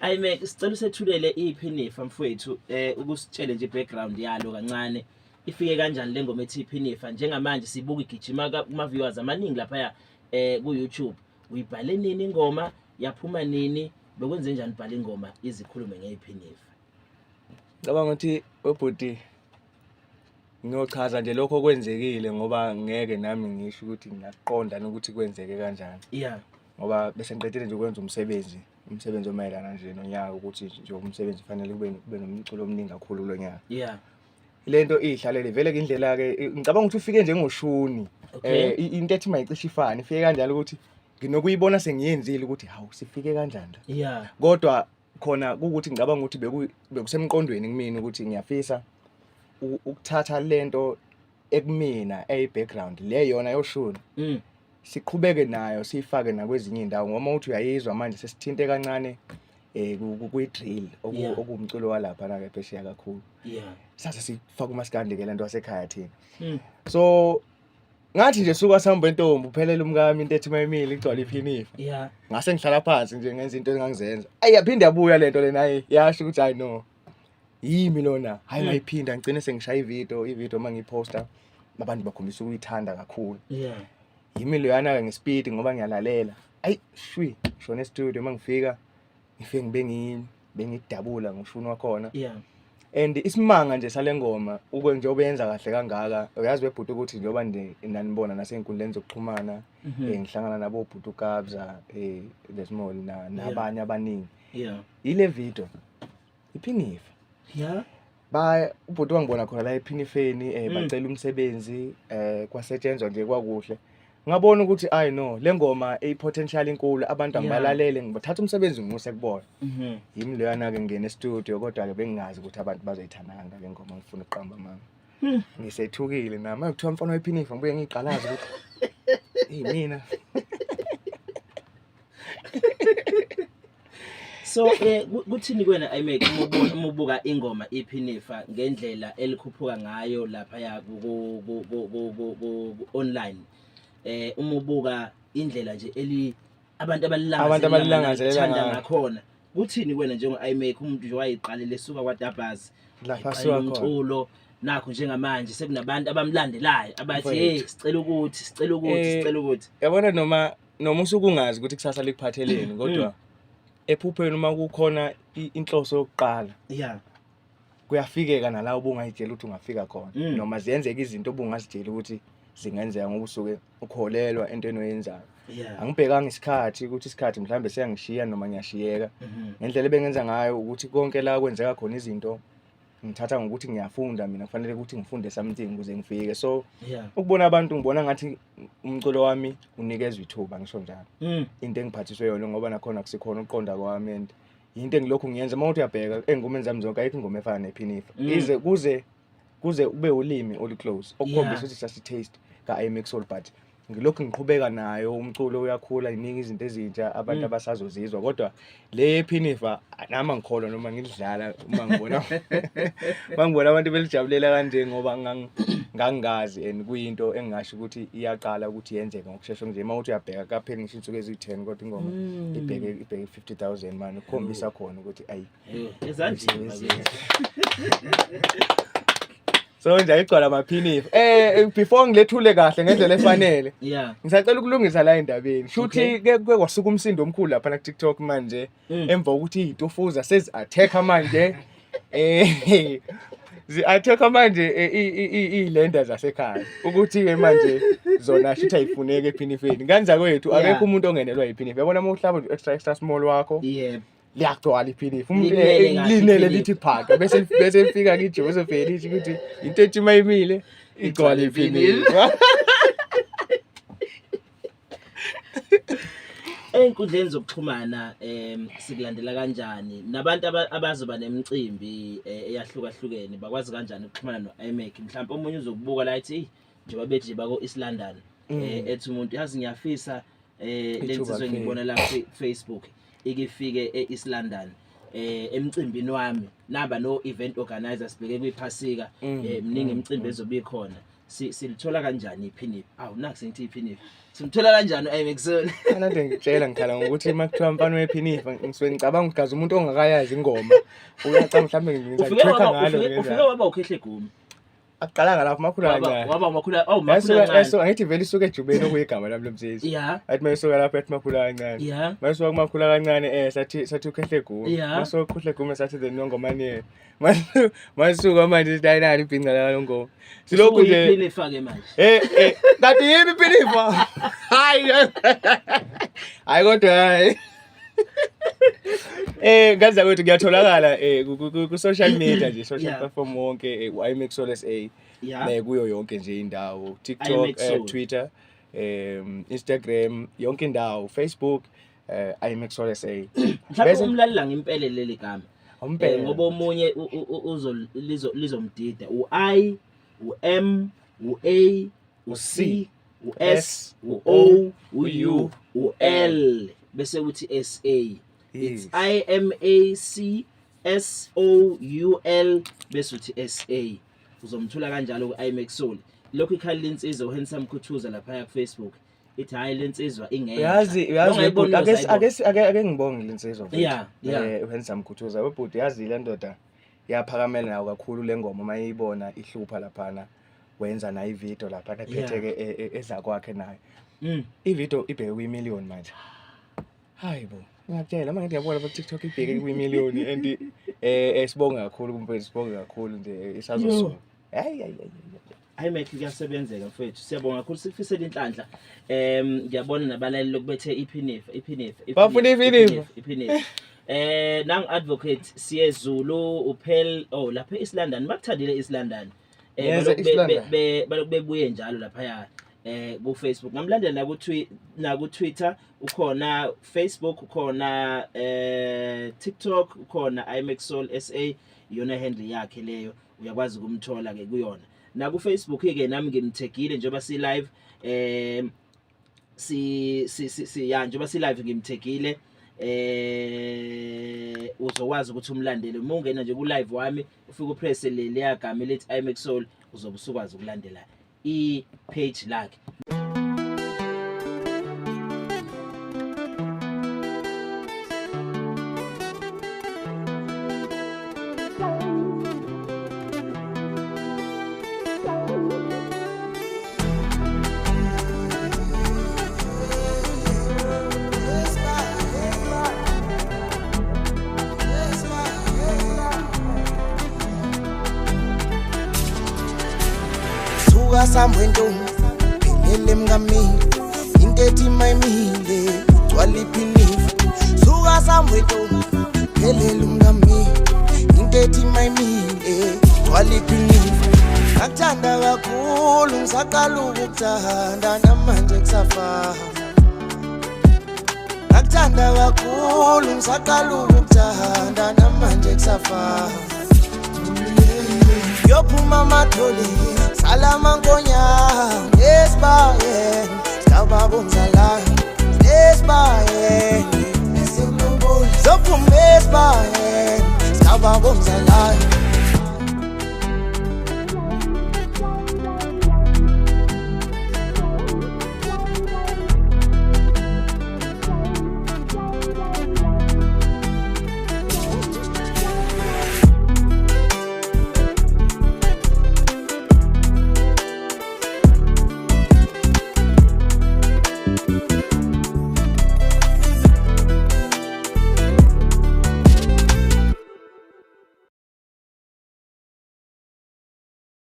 Ayime, sicela usethulele iphinifa mfowethu, ukusitshele nje background yalo kancane. Ifike kanjani le ngoma ethi iphinifa? Njengamanje sibuka igijima kuma viewers amaningi lapha ku YouTube. Uyibhale nini ingoma? Yaphuma nini? Bekwenze njani ubhala ingoma izikhulume ngephinifa? Ngicabanga ukuthi ubhuti ngiyochaza nje lokho okwenzekile, ngoba ngeke nami ngisho ukuthi ngiyaqonda ukuthi kwenzeke kanjani. Ngoba bese ngiqedile nje ukwenza umsebenzi omayelana nje nonyaka, ukuthi nje umsebenzi fanele kube nomculo omningi kakhulu kulo nyaka. Lento ihlalele vele ke indlela ke, ngicabanga ukuthi ufike njengoshuni. Into ethi mayicishe ifane, ifike kanjalo ukuthi nginokuyibona sengiyenzile ukuthi hawu, sifike kanjani la. Kodwa khona kukuthi ngicabanga ukuthi bekusemqondweni kumina ukuthi ngiyafisa ukuthatha lento ekumina eyi background le yona yoshuni, siqhubeke nayo, siyifake nakwezinye indawo, ngoba uthi uyayizwa manje sesithinte kancane kwi drill, okuwumculo walapha na ke phesheya kakhulu. Sase sifaka umaskandi ke lento wasekhaya thina. So ngathi nje suka sihamba entombi uphelele umkami, into ethi mayimile igcwala iphinifa. Ngase ngihlala phansi nje ngenza into engangizenza. Ayi, yaphinde yabuya lento lena, hayi, yasho ukuthi hayi no, yimi lona, hayi. Ngayiphinda ngigcine sengishaya ivideo, uma ngiyiposta abantu bakhombisa ukuyithanda kakhulu. Yimi loyana ke ngespeed, ngoba ngiyalalela. Ayi shwi, shona e-studio, uma ngifika ngifike ngibe bengidabula ngoshuni wakhona. And isimanga nje sale ngoma ukwe njengoba yenza kahle kangaka, uyazi webhuti ukuthi njengoba nje nanibona nasey'nkundleni zokuxhumana, ngihlangana nabo bhuti uKabza, the small na nabanye abaningi, ile video iphinifa. Ba ubhuti wangibona khona la ephinifeni, bacela umsebenzi, kwasetshenzwa nje kwakuhle. Ngabona ukuthi I know le ngoma eyi potential inkulu, abantu angibalalele, ngibathatha umsebenzi ngimuse kubona. Yimi loyana ke ngene e-studio, kodwa ke bengingazi ukuthi abantu bazoyithanda kangaka le ngoma. Ngifuna ukuqamba amanga, ngisethukile nami kuthiwa mfana wephinifa, ngibuye ngiyiqalaze ukuthi hey mina. So kuthini kuwena iMake uma ubuka ingoma iphinifa ngendlela elikhuphuka ngayo lapha ya ku online, uma ubuka indlela nje eli abantu Abantu abalilangazelela thanda ngayo. ngakhona, kuthini kuwena njengo iMake, umuntu nje wayiqalela esuka kwaDabhazi lapha wayiqalela suka khona umculo, nakho njengamanje sekunabantu abamlandelayo abathi, Mfowethu. "Hey, sicela ukuthi, sicela ukuthi, sicela ukuthi." Yabona, noma usuke ungazi ukuthi kusasa likuphatheleni, kodwa ephupheni uma kukhona inhloso yokuqala, kuyafikeka nala ubungayitshela ukuthi ungafika khona, noma ziyenzeka izinto obungazitsheli ukuthi zingenzeka, ngoba usuke ukholelwa entweni oyenzayo. Angibhekanga isikhathi ukuthi isikhathi mhlawumbe siyangishiya noma ngiyashiyeka. Ngendlela ebengenza ngayo ukuthi konke la kwenzeka khona izinto ngithatha ngokuthi ngiyafunda mina, kufanele ukuthi ngifunde something ukuze ngifike. So ukubona abantu, ngibona ngathi umculo wami unikezwa ithuba, ngisho njalo, into engiphathiswe yona, ngoba nakhona kusikhona ukuqonda kwami and into engilokhu ngiyenza. Uma uthi uyabheka ey'ngomeni zami zonke, ayikho ingoma efana nephinifa, ize kuze kube ulimi olu-close okukhombisa ukuthi sasi-taste ka-iMake Soul, but ngilokhu ngiqhubeka nayo, umculo uyakhula, iningi izinto ezintsha abantu abasazozizwa, kodwa le yephinifa nami angikholwa noma ngilidlala uma ngibona abantu belijabulela kanje, ngoba ngangingazi and kuyinto engingasho ukuthi iyaqala ukuthi yenzeke ngokushesha nje. Uma uthi uyabheka, kapheli ngisho insuku eziyi-10, kodwa ingoma ibheke 50,000 mani, ukukhombisa khona ukuthi ayi. Ezandleni bakithi. So nje ayigcwala amaphinifa. Before ngilethule kahle ngendlela efanele, ngisacela ukulungisa la endabeni shuthi. Ke kwasuka umsindo omkhulu lapha na TikTok manje, emva kokuthi izitofuza sezi attack manje, zi attack manje izilenda zasekhaya, ukuthi ke manje zona shuthi ayifuneki ephinifeni kanza kwethu. Akekho umuntu ongenelwa yiphinifa, yabona, uma uhlaba nje extra extra small wakho, liyagcwala iphinifa. Linele kahle Linele iphinifa. lithi phaka, bese lifika kiJoseph lithi ukuthi into ethi mayimile igcwala iphinifa. Ey'nkundleni zokuxhumana sikulandela kanjani? Nabantu abazoba nemicimbi eyahlukahlukene bakwazi kanjani ukuxhumana no-iMake? Mhlawumbe omunye uzokubuka la ethi, "Eyi, njengoba bethi nje bako East London, ethi umuntu, yazi ngiyafisa Ithuba lensizwe lifike. ngibona la ku Facebook ikifike e-East London emcimbini wami, naba no event organizer, sibheke kwiphasika, mningi imicimbi ezobe ikhona. Silithola kanjani iphinifa? Awu, naku sengithi iphinifa. Simthola kanjani u-iMaxon? Anade ngitshela, ngikhala ngokuthi uma kuthiwa mfana wephinifa, ngisuke ngicabanga ukuthi kaze umuntu ongakayazi ingoma uyacabanga mhlawumbe Ufike ngizayitracka waba ngalo. ufike waba ukhehle gumi. Akuqalanga lapho, makhulu Waba kancane. waba umakhulu, oh, makhulu Yasuka kancane. yasuka, ngithi vele isuke ejubeni, okuyigama lami lomsizwa. Athi mayisuka lapho athi makhulu kancane. Mayisuka kumakhulu kancane, sathi ukhehle gumi. Masuka ukhehle gumi sathi the nongomane. Masuka manje sithi ayinani ibhinca la nongoma. Silokhu nje Iphinifa ke manje. Kanti yimi iphinifa. Hayi. Hayi kodwa hayi. Ngazi kwethu kuyatholakala ku social media nje, social platform wonke, iMaxwell SA. Kuyo yonke nje indawo, TikTok, iMaxwell. Twitter, Instagram, yonke indawo, Facebook, iMaxwell SA. Mhlawumbe umlaleli ngimpele leli gama. Umpele. Ngoba omunye lizomdida. U I, u M, u A, u C, u S, u O, u U, u L bese uthi S A. It's I M A C S O U L bese uthi S A. Uzomthola kanjalo ku iMaxol. Lokhu ikhala lensizwa uHandsome Khuthuza lapha ku Facebook. Ithi hayi lensizwa ingeke. Uyazi Nongayiboni webhuti, ake uyozayibona. ake ngibonge lensizwa mfethu. uHandsome Khuthuza webhuti, yazi le ndoda yaphakamela nawo kakhulu le ngoma mayibona ihlupha laphana, wenza nayo ivideo laphana ephethe ke ezakwakhe nayo. Ivideo ibheke kwi-million manje. Hayi bo, ngiyakutshela manje, ngiyabona ku TikTok ibheke kwi-million and sibonge kakhulu kumfethu, sibonge kakhulu nje, isazosuka. Hayi hayi hayi. Hayi Mac, kuyasebenzeka mfethu. Siyabonga kakhulu, sikufisela inhlanhla. Ngiyabona nabalaleli lokubethe iphinifa, iphinifa, Bafuna iphinifa. Iphinifa. Nang advocate Siyezulu uphel, oh, lapha eEast London, bakuthandile eEast London. Yes, East London. Balokhu bebuye njalo lapha ku Facebook. Ngamlandela na ku Twitter ukhona, Facebook ukhona, TikTok ukhona, iMaxol SA iyona handle yakhe leyo, uyakwazi ukumthola ke kuyona. Na ku Facebook ke nami ngimthegile njengoba si live, si si si ya, njengoba si live ngimthegile, uzokwazi ukuthi umlandele uma ungena nje ku live wami, ufike upress le leya gama elithi iMaxol, uzobe usukwazi ukulandela i page lakhe. Suka sambwe ntombi, phelele mkamile, into ethi mayimile ugcwala iphinifa. Suka sambwe ntombi, phelele umkamile, into ethi mayimile ugcwala iphinifa. Ngakuthanda kakhulu ngisaqala ukukuthanda, namanje kusafana. Ngakuthanda kakhulu ngisaqala ukukuthanda, namanje kusafana. Yophuma amathole, salama nkonyane, esibayeni sikababa umzalane, esibayeni zophuma, esibayeni sikababa umzalane.